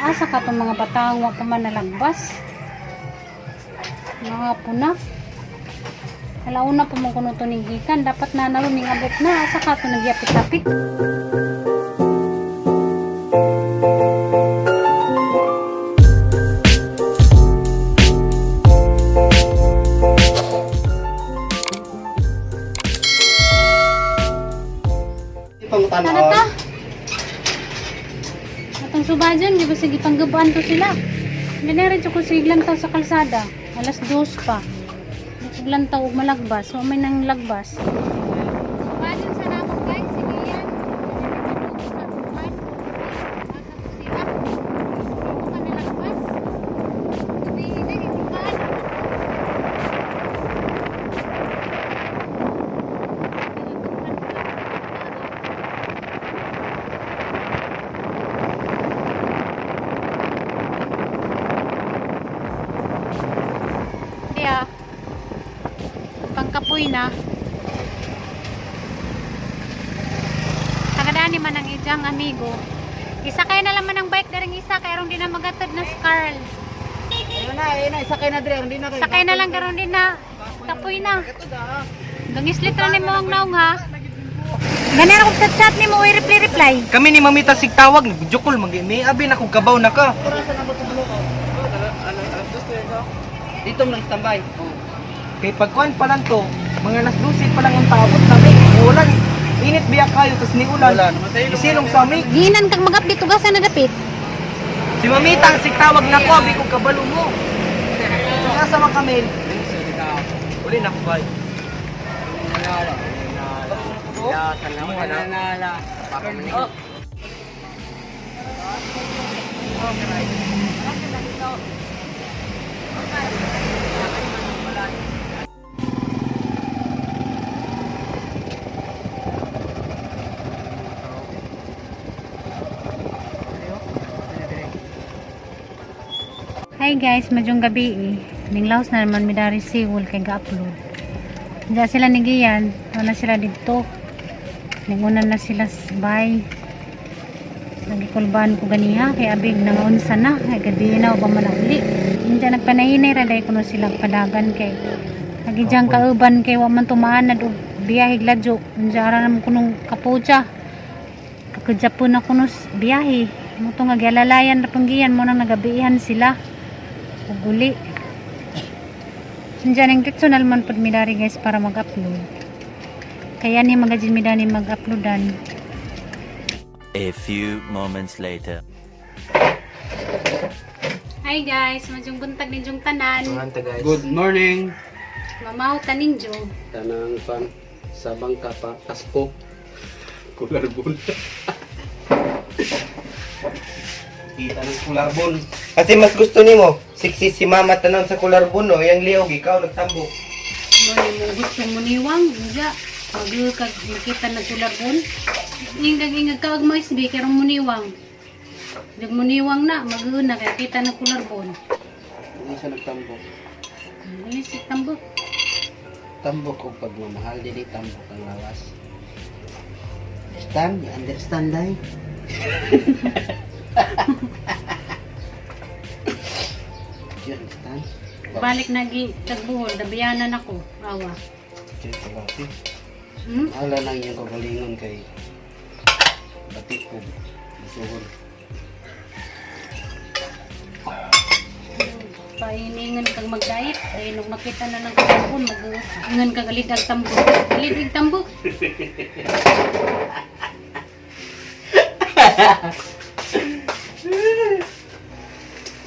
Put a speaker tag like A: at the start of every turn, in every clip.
A: Asa ka tong mga batang wa pa man nalagbas. Mga puna. Alauna pa man kuno to ning gikan, dapat na naron ning abot na asa ka to nagyapit-apit. Tara ta. Atong suba dyan, di ba sige panggabaan to sila. Ganere ko sige lantaw sa kalsada. 2:00 pa. Lantaw og malagbas, wa may nang lagbas. Suba dyan sa nako guys, sige yan. Kaya, pangkapoy na. Tagadani man ang ijang amigo. Isa kaya na laman ang bike daring isa kaya ron din na magatod na si Carl.
B: Ayun na, sakay na dre, hindi na kayo.
A: Sakay na lang karon din na kapoy na. Gangislit ra nimo ang naong ha. Ganero kog chat-chat nimo oy reply reply.
C: Kami ni Mamita sig tawag, jukol mag may abi na kog kabaw na ka.
B: Dito mo lang standby.
C: Kay pagkuan pa lang to, mga alas 12 pa lang ang taabot kami. Ulan, init biya kayo tas ni ulan. Isilong sa amin.
A: Ginan kag mag-update ug asa na dapit.
C: Si Mamita ang sig tawag na ko, abi kog kabalo mo. Nasa man kami. Uli na ko bay.
A: Hi guys, madyong gabi eh. Ninglaos na naman mi dari Seoul kay ga-upload. Diyan sila ni Gian, wala sila didto. Ninguna na sila bye. Nagikulbaan ko ganiha kay abig nangaunsa na, kay gabi na ba man uli. Hindi nagpanahinay ra dai kuno sila padagan kay agi diyang kauban kay wa man tumaan na og biyahe ladyo. Unsa ara naman kunong kaputya. Kakadya na kuno biyahe. Mo to nga gialalayan ra pang Gian mo nang nagabihan sila ug uli. Diyan ang ditso na naman pud mi dari guys para mag-upload. Kaya ni mga mi dani mag-uploadan.
D: A few moments later.
A: Hi guys, madyong buntag ninyong tanan.
C: guys.
B: Good morning.
A: Mamaw taninjo.
B: Tanang pan sa bangka pa kasko. Kularbon.
C: Kita ng kularbon. Kasi mas gusto nimo, siksi si mama tanon sa kularbon no, yang liog ikaw nagtambok.
A: Mo ni mo gusto mo niwang unja. Magkag makita na kularbon. Ingag ingag ka og mais bi karon mo niwang. Dag mo niwang na mag na kay kita na kularbon.
B: Hindi siya nagtambok.
A: Dili si tambok.
B: Tambok og pagmamahal dili tambok ang lawas. Understand? You understand day? You understand?
A: Balik na gi tagbuhol, dabiyanan ako. Awa. Hmm?
B: Wala lang yung kagalingon kay batik ko. Busuhon.
A: Painingan kang mag-diet dahil nung makita na ng kularbon, mag-ingan kang alidag tambok. Alidag tambok.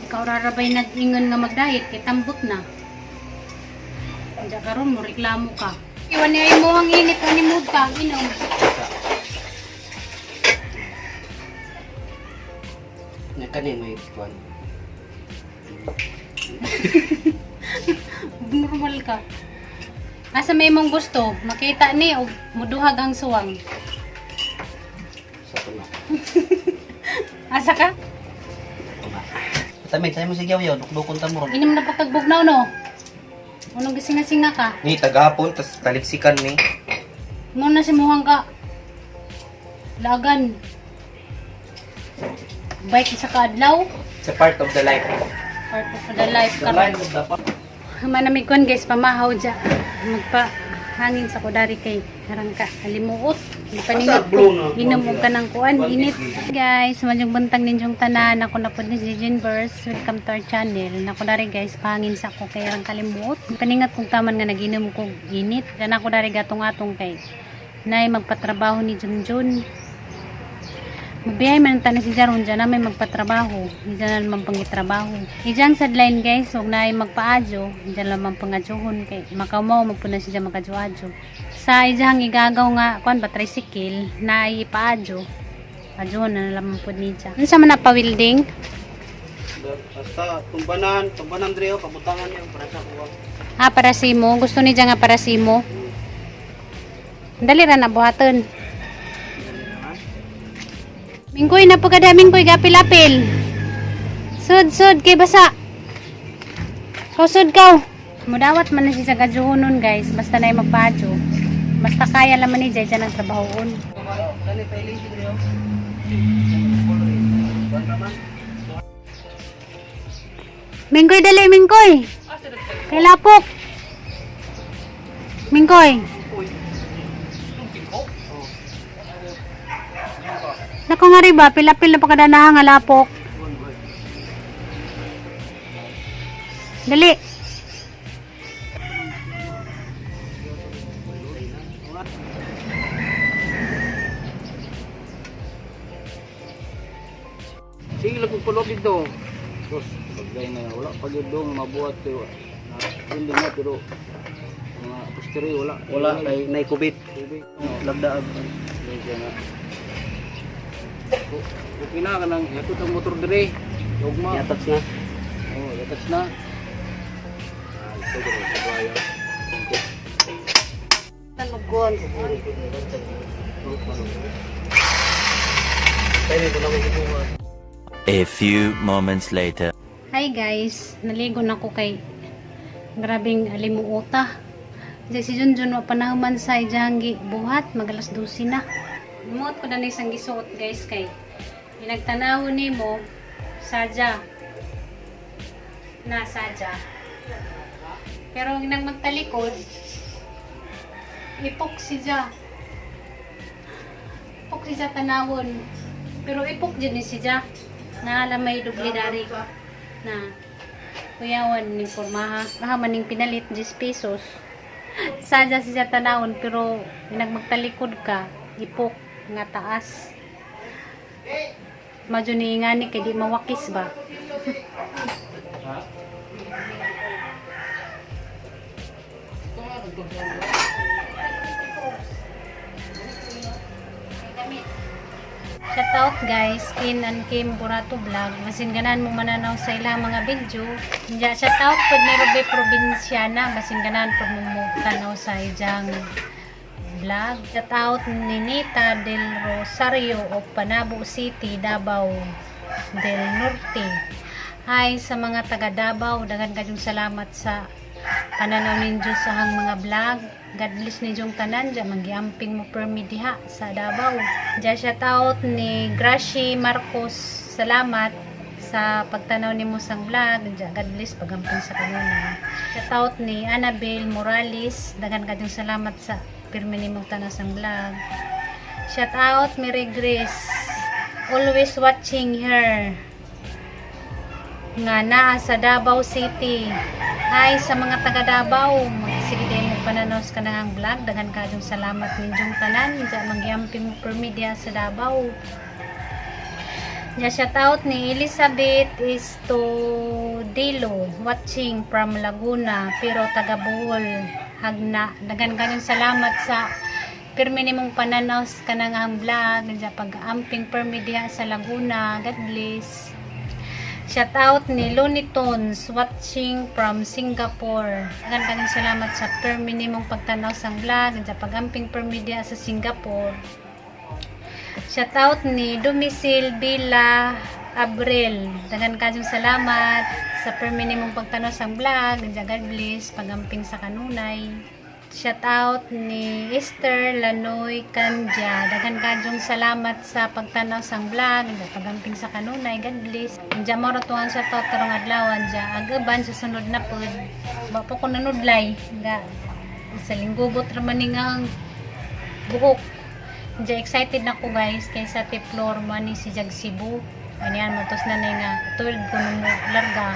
A: Ikaw rarabay nag-ingan nga mag-diet kay tambok na. Diyan karon mo reklamo ka. Iwan niya mo ang init ani mo ka inom.
B: Nga kani may kuan.
A: Normal ka. Asa may mong gusto, makita ni og muduhag ang suwang.
B: Sa tunga.
A: Asa ka?
B: Tamit, tayo mo si Yaw Yaw, dukdukon ta mo ron.
A: Inom na pagkagbugnaw no. Unong gisinga-singa ka.
C: Ni tagapon tas taliksikan ni.
A: Muna si muhang ka. Lagan. Bike isa ka adlaw.
C: It's a part of the life.
A: Part of the life
C: The
A: karon.
C: life of the part.
A: Manamig kuan guys, pamahaw dya. Magpa hangin sa kudari kay harang ka halimuot. Paningot
B: Asa, blue na?
A: ko. Inom og kanang kuan init. Guys, madyong buntag ninyong tanan. Ako na pod ni si Jinverse. Welcome to our channel. Nako dari guys, pahangin sa ako kay harang kalimuot. Paningat kong taman nga naginom kog init. Dan ako dari gatong-atong kay nay magpatrabaho ni Junjun. Mabiyahe man ang tanan si Jaron dyan na may magpatrabaho. Diyan na naman pangitrabaho. Ijang sideline guys, huwag na ay magpaadyo. Diyan lamang pangadyohon kay makaumaw magpuna siya makadyo-adyo. Sa ijang igagaw nga kuan ba tricycle na ay ipaadyo. Adyohon na lamang po niya. Unsa man na pa-welding?
B: Basta tumbanan, tumbanan dre oh, kabutangan niya para sa kuha.
A: Ah, para simo. Gusto niya nga para simo. Dali ra na buhaton. Mingkoy na po kada mingkoy gapil-apil. Sud sud kay basa. Sud kaw. Mudawat man na siya sa gadyohonon guys, basta na magpadyo. Basta kaya laman ni Jay ang trabahoon.
B: Kani pailin dre oh.
A: Mingkoy dali mingkoy. Kay lapok. Mingkoy. Nako nga rin ba, pilapil na pagkadanahan nga lapok. Dali.
B: Sige lang kung pulog dito. Sus, pagday na wala pag dong mabuhat kay na building na pero mga upholstery wala. Wala kay nay kubit. Lagdaag. Na. Okay na kanang yakot ang motor dire. Ugma. Yatats na. Oh, yatats na. Ah, ito guro sa bayo.
D: A few moments later.
A: Hi guys, naligo na ko kay grabing alimuota. Diya si Junjun wa panahuman sa ijang buhat magalas 12 na. Muot ko na ni isang gisuot guys kay inagtanaw nimo sadya na sadya. Pero nang magtalikod ipok siya. Ipok siya tanawon. Pero ipok jud ni siya. Naala may dubli dari na kuyawan ning pormaha. Baka maning pinalit 10 pesos. Sadya siya tanawon pero nagmagtalikod ka ipok nga taas. Madyo ni ngani kay di mawakis ba. Shout out guys, Kin and Kim Burato Vlog. Masin ganan mo mananaw sa ilang mga video. Nya shout out pod ni Ruby Provinciana, basin ganan pod mo mo tanaw sa ijang vlog. Shout out ni Nita del Rosario of Panabo City, Davao del Norte. Hi sa mga taga Davao, daghan kayong salamat sa pananaw ninyo sa hang mga vlog. God bless ninyong tanan dya manggiamping mo permi diha sa Davao. Dya shout out ni Gracie Marcos. Salamat sa pagtanaw nimo sang vlog. Dya God bless pagamping sa kanuna. Shout out ni Annabel Morales. Daghan kayong salamat sa pirmi nimong tanaw sang vlog. Shout out Mary Grace. Always watching her nga naa sa Davao City. Hi sa mga taga Davao, magsige din mo pananaw sa kanang vlog. Daghan kayong salamat ninyong tanan. Diya manggiampi mo permi diha sa Davao. Nya shout out ni Elizabeth Estudilo watching from Laguna pero taga Bohol Hagna. Daghan kayong salamat sa pirmi nimong pananaw sa kanang ang vlog. Diya pag-amping permi diha sa Laguna. God bless. Shout out ni Looney Tunes watching from Singapore. Daghan kayong salamat sa permi nimong pagtanaw sa vlog at sa pag-amping permi diha sa Singapore. Shout out ni Dumisil Bila Abril. Daghan kayong salamat sa permi nimong pagtanaw sa vlog. At God bless pag-amping sa kanunay. Shout out ni Esther Lanoy Kanja. Daghan kadyong salamat sa pagtanaw sang vlog, pagamping sa kanunay. God bless. Diya mo tuan sa to karong adlaw diya. Agaban sa sunod na pud. Wa po ko nanudlay. Nga sa linggugot ra man ni nga ang buhok. Diya excited na ko, guys, kay sa Tiplor man ni si Jag Cebu. Ganyan mo tos na nga 12 ko nung larga.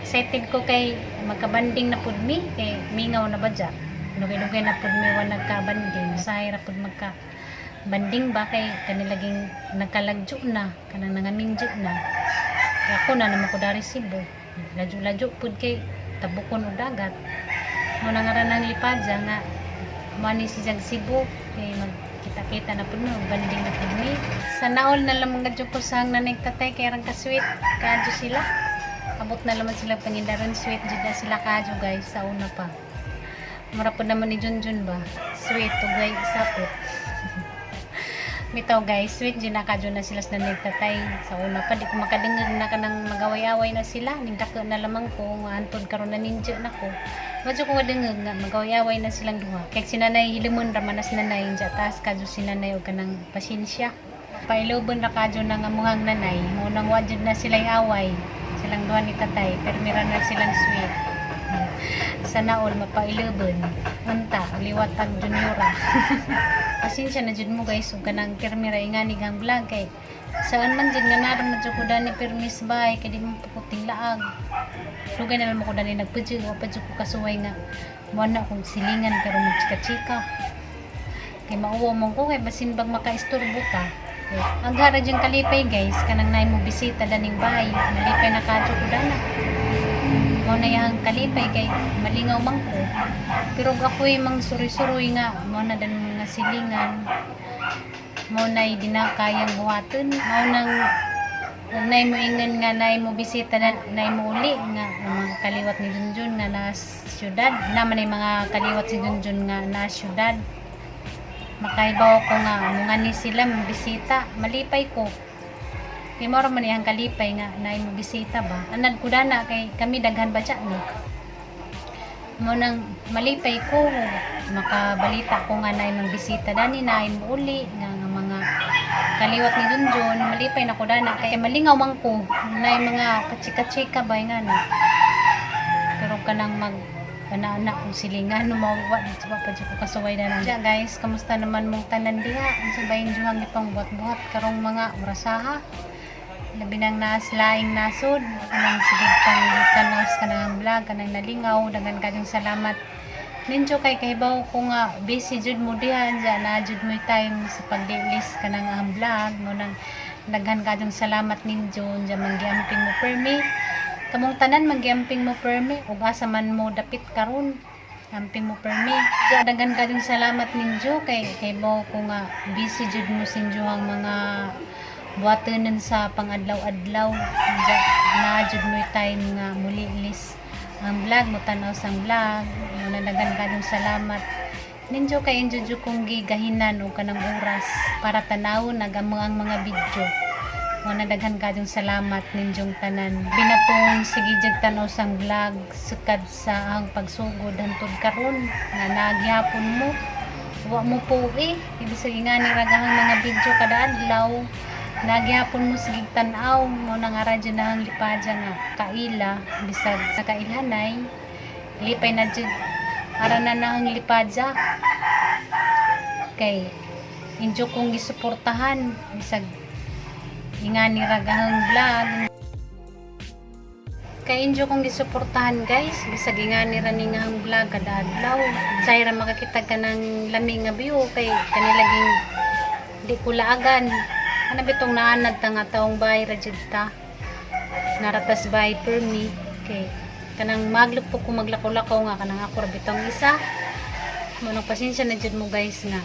A: Excited ko kay magkabanding na pud mi kay mingaw na badya. Dugay-dugay na pud mi wa nagkabanding. Usahay ra pud magka banding ba kay kanilaging nagkalagjo na kanang nangamingjo na. Kay ako na naman ko dari Cebu. Ladyo-ladyo pud kay tabukon og dagat. Mo na nga ra nang lipadya nga mani si Jag Cebu kay magkita-kita na pud mi, banding na pud mi. Sa naol na lang mga ko sa nanay tatay kay rang ka-sweet kadyo sila. Abot na naman sila pangindaron, sweet jud na sila kadyo, guys, sa una pa. Mura po naman ni Junjun ba? Sweet ug way sapot. Bitaw, guys, sweet jud na kadyo na sila sa nanay tatay. Sa una pa di ko makadengeg na kanang magaway-away na sila. Nigdako na lamang ko nga antod karon na ninja na ko. Wadyo ko kadengeg nga magaway-away na silang duha. Kay si nanay hilimon ra man as nanay dya taas kadyo si nanay og kanang pasensya. Pailobon ra kadyo na nga muhang nanay. Mo nang wajud na sila away. Silang duha ni tatay pero meron na silang sweet. Sana all mapailobon. Unta, liwat ag juniora. Pasensya na jud mo, guys, ug kanang pirmi ra ingani gang vlog kay saan man jud nga naron man jud ko dani pirmis bay kay di mo pukuting laag. Sugay na lang mo ko dani nagpudyo, wa pa jud ko kasuway nga mo na kong silingan pero magchika-chika. Kay mauwaw mo ko kay basin bag makaisturbo ka. Kay, ang gara jud kalipay, guys, kanang nay mo bisita daning bahay, malipay na kadyo ko dana. Mo na yang kalipay kay malingaw man ko. Pero ug ako'y mang suroy-suroy nga mo na dan mga silingan. Mo na di na kayang buhaton. Mo nang ug nay mo ingon nga nay mo bisita na nay mo uli nga ang mga kaliwat ni Junjun nga na syudad naman ay mga kaliwat si Junjun nga na syudad makaibaw ko nga mga ni sila bisita malipay ko kay mao ra man iyang kalipay nga naay mo bisita ba anad ko dana kay kami daghan ba dyan ni mo nang malipay ko makabalita ko nga naay mang bisita dani naay mo uli nga nga mga kaliwat ni Junjun malipay na ko dana kay malingaw man ko naay mga kachika-chika ba nga no pero kanang mag ana-ana kung silingan no mawa di pa jud ko kasuway na lang. Diya, guys, kamusta naman mong tanan diha? Unsa ba yung juhang gipang buhat-buhat karong mga orasaha? Labi nang naas laing nasod kanang sige pang tanaw sa kanang vlog kanang nalingaw. Daghan kayong salamat ninyo kay kahibaw ko nga busy jud mo diha diya na jud mo time sa pag-release kanang ang vlog mo nang daghan kayong salamat ninyo diya manggiamping mo permi kamong tanan manggiamping mo permi ug asa man mo dapit karon amping mo permi diya. Daghan kayong salamat ninyo kay kahibaw ko nga busy jud mo sinyo ang mga buhatonon sa pangadlaw-adlaw diya na jud mo time nga muli list ang vlog mo tanaw sang vlog mo na. Daghan kayong salamat ninyo kay injo jud kong gigahinan og kanang oras para tanawon nagamo ang mga video mo na. Daghan kayong salamat ninyong tanan binatong sige jud tanaw sang vlog sukad sa ang pagsugod hantod karon nga nagyapon mo wa mo po eh ibig sabihin nga ni ragahang mga video kada adlaw nagyapon mo sige tan-aw mo nang ara dyan na ang lipadya nga kaila bisag sa kailhanay lipay na jud ara na na ang lipadya kay injo kong gisuportahan bisag ingani ragahang vlog kay injo kong gisuportahan, guys, bisag ingani ra ni nga ang vlog kada adlaw say ra makakita ka ng lami nga view kay kanilaging di ko laagan ano bitong naanad ta nga taong bahay ra jud ta naratas bahay permi kay kanang maglok po ko maglakaw-lakaw nga kanang ako ra bitong isa mo nang pasensya na jud mo, guys, nga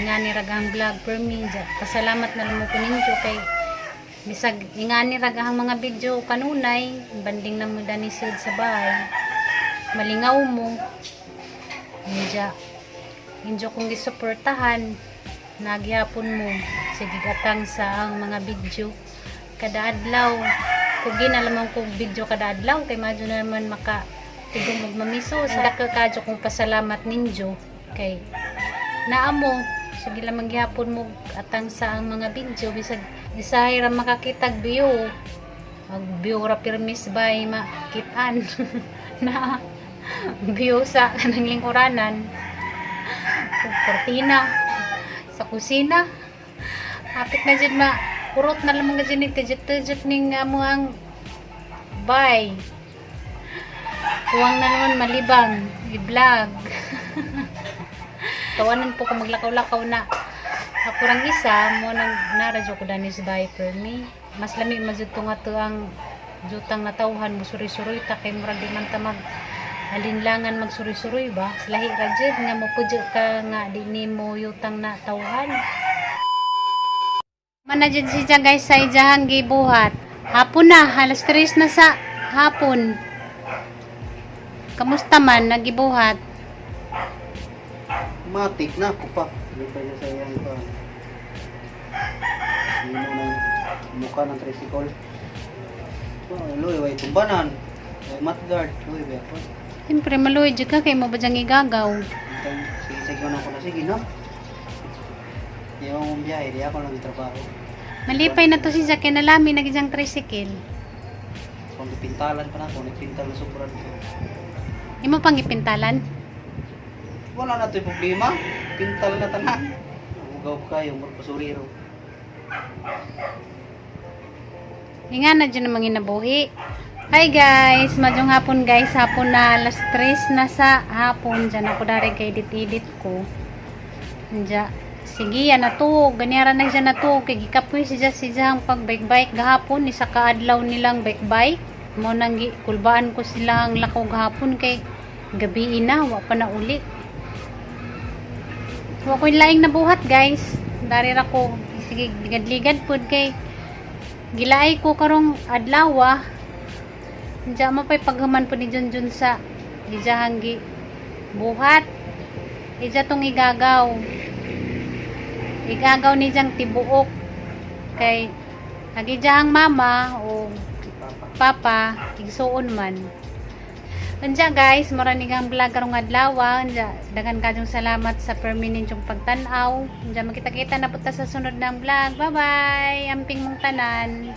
A: nga ni ragang vlog permi ja. Pasalamat na lang mo ko ninyo kay bisag ingani ragahang mga video kanunay banding na mo dani sud sa bahay malingaw mo Inja injo kong gisuportahan nagyapon mo sige gatang sa ang mga video kada adlaw kung ginalamang ko video kada adlaw kay madyo na naman maka Tigong ug mamiso sa dako kadyo kong pasalamat ninyo kay naamo sige lang manggihapon mo atang sa ang mga video bisag isahay ra makakitag view, mag view ra pirmis bay makitaan na view sa kanang lingkuranan ug kortina sa kusina. Hapit na jud ma kurot na lamang jud ni tejut-tejut ning amo ang bay. Kuwang na naman malibang i-vlog. Tawanan po ko maglakaw-lakaw na ako rang isa mo nang naradyo ko danis bay for me. Mas lami man jud to nga to ang jutang natawhan mo suri-suroy ta kay murag di man ta mag alinlangan magsuri-suroy ba. Lahi ra jud nga mo pudyo ka nga di nimo yutang na tawhan. Mana jud siya guys sa ijahang gibuhat. Hapon na, 3:00 na sa hapon. Kamusta man nagibuhat?
B: Matik na ako pa. Lipay na sa iyang pa. Hindi mo ng mukha ng tricycle. Oh, luy, way tumbanan. Way matguard, luy ba ako.
A: Siyempre maluoy jud ka kay mo ba dyang igagaw.
B: Sige, sige na ako na sige, no? Di ako mong biyahe, di ako lang trabaho.
A: Malipay na to si Jack kay nalami nagijang tricycle.
B: Kung ipintalan pa na ako, nagpintal na sobra dito.
A: Imo pang ipintalan?
B: Wala na to'y problema. Pintal na tanan. Ugaw kayo, magpasuriro.
A: Inga na dyan ang mga inabuhi. Hi guys! Madyong hapon guys. Hapon na 3:00 na sa hapon. Diyan ako dari kay edit-edit ko. Diyan. Sige, yan na to. Ganyan na siya na to. Kay gikapoy siya siya ang pag-bike-bike gahapon. Isa ka adlaw nilang bike-bike. Mo nang kulbaan ko sila ang lakaw gahapon kay gabi na. Wa pa na uli. Wa ko'y laing nabuhat guys. Dari ra ko. Sige, ligad-ligad pod kay gilaay ko karong adlaw. Diya mo pa'y paghuman po ni Junjun sa ijahang gi buhat. Ija tong igagaw. Igagaw ni jang tibuok kay agijahang mama o papa igsuon man. Anja guys, marani kang vlog karong adlaw. Anja, daghan kayong salamat sa permanent yung pagtan-aw. Anja, makita-kita na po ta sa sunod ng vlog. Bye-bye. Amping mong tanan.